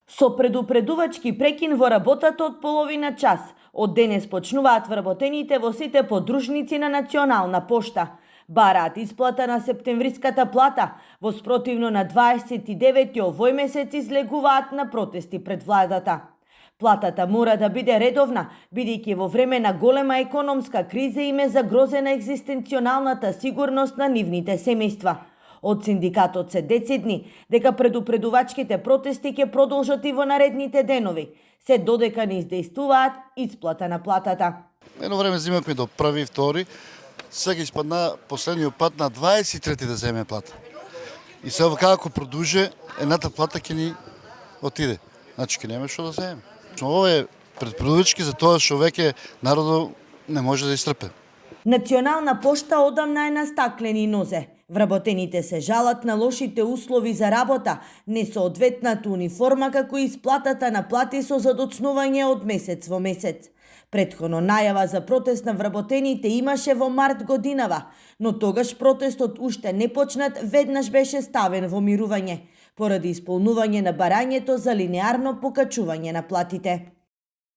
Со предупредувачки прекин во работата од половина час, од денес почнуваат вработените во сите подружници на Национална пошта. Бараат исплата на септемвриската плата, во спротивно на 29 овој месец излегуваат на протести пред владата. Платата мора да биде редовна, бидејќи во време на голема економска криза им е загрозена екзистенционалната сигурност на нивните семејства. Од синдикатот се децидни дека предупредувачките протести ќе продолжат и во наредните денови, се додека не издействуваат исплата на платата. Едно време земавме до 1, 2, сега испадна последниот пат на 23 да земе плата. И сега како продуже, едната плата ќе ни отиде. Значи ќе нема што да земеме. Ова е предпредувачки за тоа што веќе народот не може да истрпе. Национална пошта одамна е на стаклени нозе. Вработените се жалат на лошите услови за работа, несоодветната униформа како и исплатата на плати со задоцнување од месец во месец. Претходно најава за протест на вработените имаше во март годинава, но тогаш протестот уште не почнат веднаш беше ставен во мирување, поради исполнување на барањето за линеарно покачување на платите.